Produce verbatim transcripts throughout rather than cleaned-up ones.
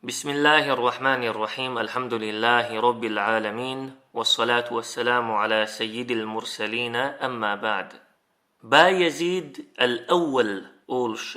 بسم الله الرحمن الرحيم. الحمد لله رب العالمين. والصلاة والسلام على سيد المرسلين. أما بعد. Баязид ал-Аввал олуш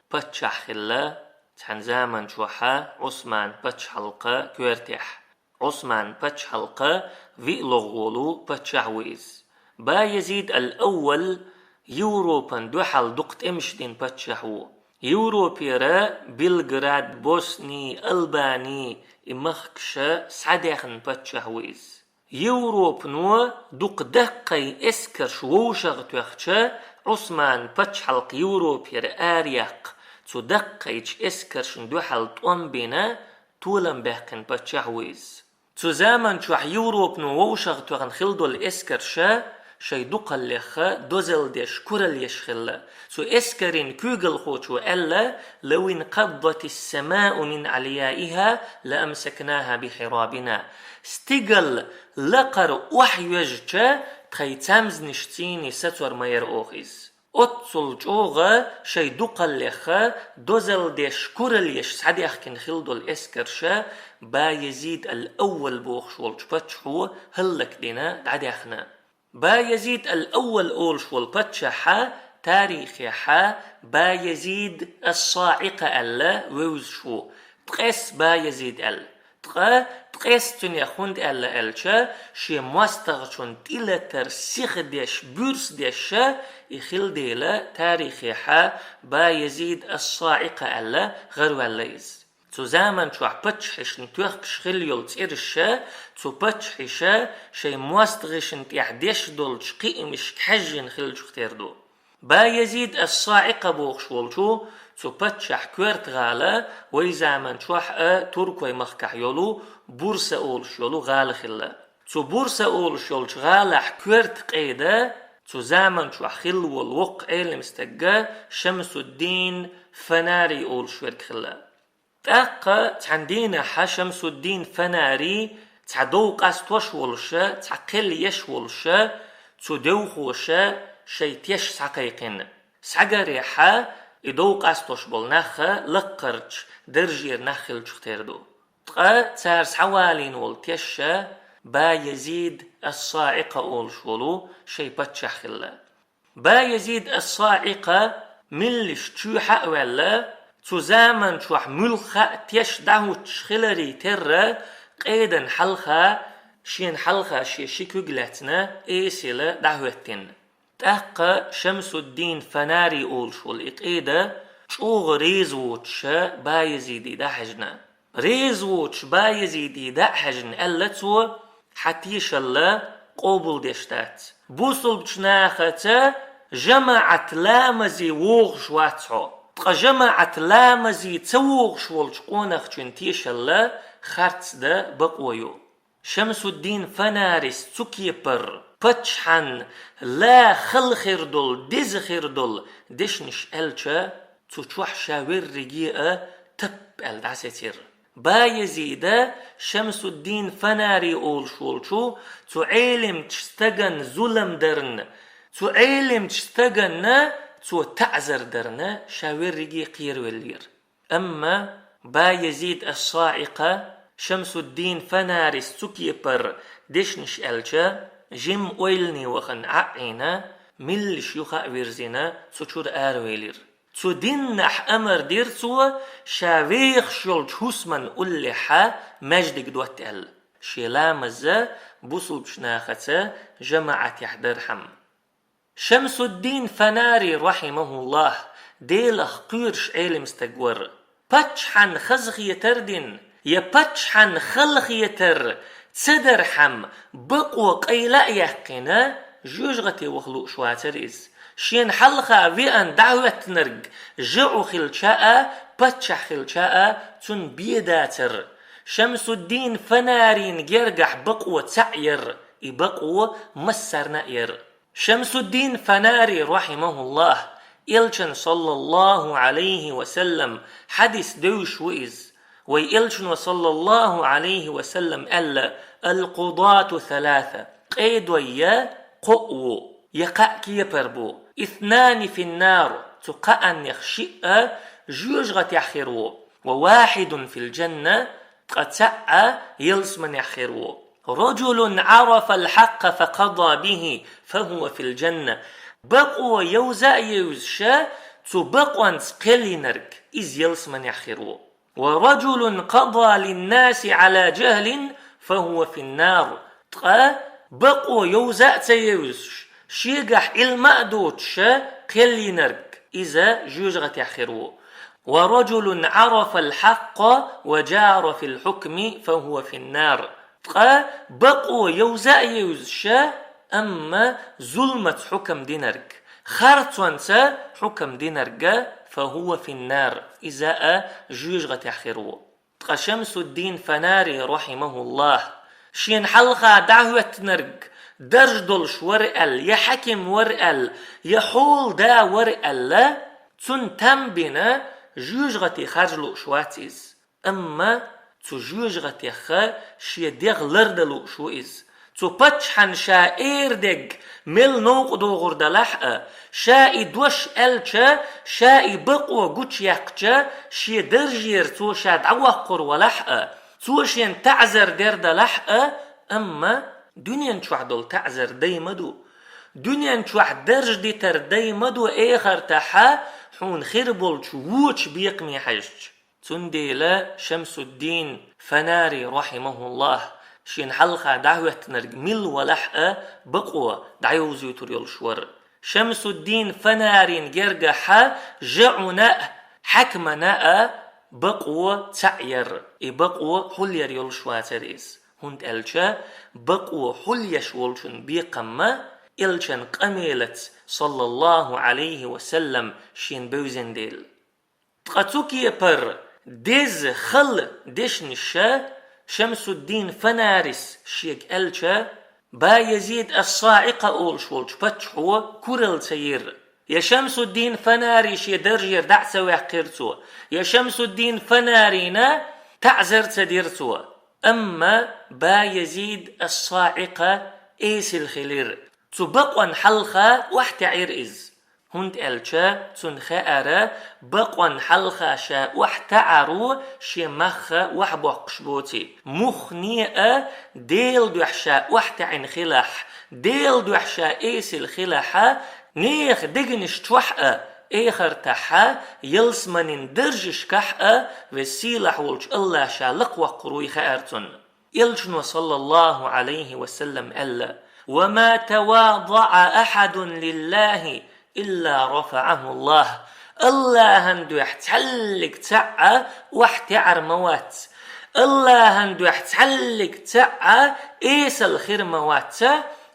паччахь хилла цхьан заман чохь Ӏусман пачхьалкхан коьртехь. Ӏусман пачхьалкхан виълагӀа волу паччахь ву иза. Баязид ал-Аввал Европан дуьхьал дукха тӀемаш дина паччахь ву. Европера Белград, Босни, Албани и махкаш схьадаьхна паччахь ву иза. Европано дукха даккхий эскарш вовшагӀтоьхча, Ӏусман пачхьалкх Европера араяккха, цу даккхийчу эскаршна дуьхьал тӀом бина, толам баьккхина паччахь ву иза. Цу заман чохь Европано вовшагӀтоьхна хилла долу эскарша шайн дукхаллех дозалла деш, куралла еш хилла. Цу эскарийн куьйгалхочо аьлла: «لو انقضت السماء من عليائها لأمسكناها بحرابنا». Стигал лакхара охьайоьжча, тхайн цамзанаш цӀийне сацор ма яра оха иза. Оццул чӀогӀа шайн дукхаллех дозалла деш, куралла еш схьадаьхкина хилла долу эскарша Баязид ал-Аввал бохуш волчу паччахьо хӀаллакдина, дӀадаьхна. Баязид ал-Аввал олуш волу паччахьа тарихехь Баязид ас-СаӀикъа аьлла вевзаш ву, ткъес Баязид аьлла. Ткъа ткъес цуьнех хӀунда аьлла аьлча, шен мостагӀчун тӀелатар сиха деш, буьрса деш и хилла дела, тарихехь Баязид ас-СаӀикъа аьлла гӀараваьлла иза. Цу заман чохь паччахьашна тоьхкаш хилла йолу цӀераша, цу паччахьаша шайн мостагӀашна тӀехь деш долчу кхиамашка хьаьжжина хиллачух тера ду. Баязид ас-СаӀикъа бохуш волчу цу паччахь коьрта гӀала вай заман чохь а Туркойн махкахь йолу Бурса олуш йолу гӀала хилла. Цу Бурса олуш йолчу гӀалахь коьрта къеда цу заман чохь хилла волу воккха Ӏелам стагга Шамсуддин Фанари олуш верг хилла. ТӀаккха цхьана дийнахь Шамсуддин Фанари цхьа дов къастош волуша, цхьа кхел еш волуша, цу девхоша шайн теш схьакхайкхина. Схьагарехь и дов къастош болу нах лаккхарчу даржера нах хиллачух тера ду. Ткъа цара схьавалийна волу теш Баязид ас-СаӀикъа олуш волу шайн паччахь хилла. Баязид ас-СаӀикъа миллиш чоьхьа а ваьлла, цу заман чохь муьлхха а теш дӀахӀуттуш хиларе терра, къедан хьалха, шена хьалха шен ши куьг лаьцна, эсала дӀахӀоьттина. ТӀаккха Шамсуддин Фанари олуш волу и къеда чӀогӀа реза воцуша Баязиде дӀахьаьжна. Реза воцуш Баязиде дӀа а хьаьжна, аьлла цо: «Хьан тешалла къобалдеш дац. Бусулбачу нахаца жамаӀат ламазе вогӀуш вац хьо. Ткъа жамаӀат ламазе ца вогӀуш волчу къонахчун тешалла харц дан бакъо ю». Шамсуддин Фанарис цу кепара паччахьан ла хала хир долу, деза хир долу дешнаш аьлча, цу чохь ша верриге а тап аьлла дӀасецира. Баязида Шамсуддин Фанари олуш волчу цу Ӏелимчу стаган зулам дарна, цу Ӏелимчу стаганна цо таӀзар дарна ша верриге кхеравеллера. Амма Баязид ас-СаӀикъа Шамсуддин Фанарис цу кепара дешнаш аьлча, жимма ойлане вахана Ӏаъийна, миллиш юха а вирзина, цу чуьра аравелира. Цу дийнахь амар дира цо ша вехаш йолчу хӀусаман уллехьа маьждиг дотта аьлла, шен ламаза бусулбачу нахаца жамаӀатехь дархьама. Шамсуддин Фанари, рахьимахуллахӀ, Делах кхоьруш Ӏелим стаг вара. Паччахьан хазахетар дина, я паччахьан халахетар ца дархьама, бакъо къайла а яьккхина, жоьжахате ваха лууш вацара иза. Шена хьалха веана дӀахӀоьттинарг жаӀу хилча а, паччахь хилча а, цунна бен дацара. Шамсуддин Фанарин гергахь бакъо цхьаъ яра, и бакъо массарна а яра. Шамсуддин Фанари, рахьимахуллахӀ, Элчан, саллаллахӀу Ӏалайхи ва саллам, хьадис девзаш ву иза. Вай Элчано, саллаллахӀу Ӏалайхи ва саллам, аьлла: «Ал-къудату саласа». Къедой я кхоъ ву, я кхаъ кепара бу. «Иснани финнар», цу кхааннех шиъ а жоьжахатехь хир ву. وواحد في الجنة, ткъа цаӀ ялсманехь хир ву. رجل عرف الحق فقضى به فهو في الجنة. Бакъо йовза а йовзуш, цу бакъонца кхел йинарг, иза ялсманехь хир ву. ورجل قضى للناس على جهل فهو في النار. Ткъа бакъо йовза а ца йовзуш, шегахь Ӏилма а доцуш, кхел йинарг, иза жоьжахатехь хир ву. ورجل عرف الحق وجار في الحكم فهو في النار. Ткъа бакъо йовза а йовзуш, амма зуламца хьукам динарг, харцонца хьукам динарг, فهو في النار, иза а жоьжахатехь хир ву. Ткъа Шамсуддин Фанари, рахьимахуллахь, шена хьалха дӀахӀоьттинарг дарж долуш вара аьлла, я хьаким вара аьлла, я хьолада вара аьлла, цунна там бина жоьжахате харжа лууш вац иза. Амма цу жоьжахатех шен дегӀ лардан лууш ву иза. Цу паччахьна ша эр дерг мел новкъа догӀур далахь а, ша и дош аьлча, ша и бакъо гучуяьккхича, шен даржера цо ша дӀавоккхур валахь а, цо шена таӀзар дер далахь а, амма дуьнен чохь долу таӀзар дай ма ду. Дуьнен чохь дарж дитар дай ма ду эхартахь хьуна хир болчу вочу бекхаме хьаьжча. Цундела Шамсуддин Фанари, рахьимахуллахь, шена хьалха дӀахӀоьттинарг мила валахь а, бакъо дӀайовзуьйтур йолуш вара. Шамсуддин Фанарин гергахь жаӀуна а, хьаькамана а бакъо цхьаъ яра, и бакъо хьулъяр йолуш вацара иза, хӀунда аьлча бакъо хьулъеш волчун бекхам а элчан къамелаца, саллаллаху Ӏалайхи ва саллам, шена бевзина дела. Ткъа цу кепара деза, хала дешнаш Шамсуддин Фанарис шега аьлча, Баязид ас-СаӀикъа олуш волчу паччахьо куралла ца йира. Я Шамсуддин Фанари шен даржера дӀа а ца ваьккхира цо, я Шамсуддин Фанарина таӀзар ца дира цо. Амма Баязид ас-СаӀикъа эсала хилира. Цу бакъонна хьалха охьатаьӀира иза. ХӀунда аьлча цунна хаьара, бакъонна хьалха ша охьатаӀаро шен мах охьабоккхуш боций. Муххале а Делан дуьхьа ша охьатаьӀина хилахь, Делан дуьхьа ша эсала хилахь, нехан дегнаш чохь а, эхартахь ялсаманин даржашкахь а Веза-Сийлахь волчу АллахӀ ша лакхавоккхур вуй хаьара цунна. Элчано, саллаллаху Ӏалайхи ва саллам, аьлла: «Ва ма тавадаӀа ахьадун лиллахи илла рафаӀаху Аллах». АллахӀан дуьхьа цхьаьллиг цхьаъ а охьатаьӀар ма вац. АллахӀан дуьхьа цхьаьллиг цхьаъ а эсала хир ма вац,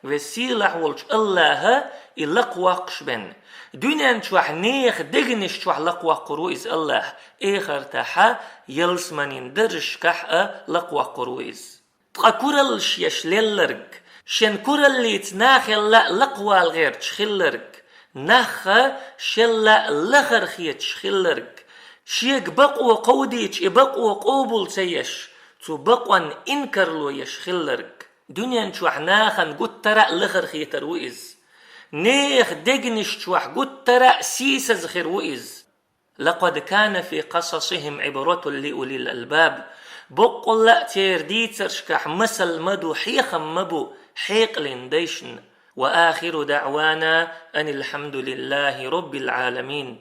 Веза-Сийлахь волчу АллахӀа и лакхавоккхуш бен. Дуьнен чохь нехан дегнаш чохь лакхавоккхур ву иза АллахӀ, эхартахь ялсаманин даржашкахь а лакхавоккхур ву иза. Ткъа кураллаш еш лелларг, шен кураллица нахал а лакхавала гӀерташ хилларг, нах а шел а лахара хеташ хилларг, шега бакъо кховдийча и бакъо къобал ца еш, цу бакъонна инкарло еш хилларг. Дуьнен чохь нахана гуттара а лахара хетар ву иза. Нехан дегнаш чохь гуттара а сийсаза хир ву иза. «Лакъад кана фи къасасихим Ӏибратун ли улил албаб». Боккъалла а церан дийцаршкахь масал ма ду, хьехам ма бу хьекъалан дайшна. «Ва ахиру даӀвана анил хьамдулиллахи роббил Ӏаламин».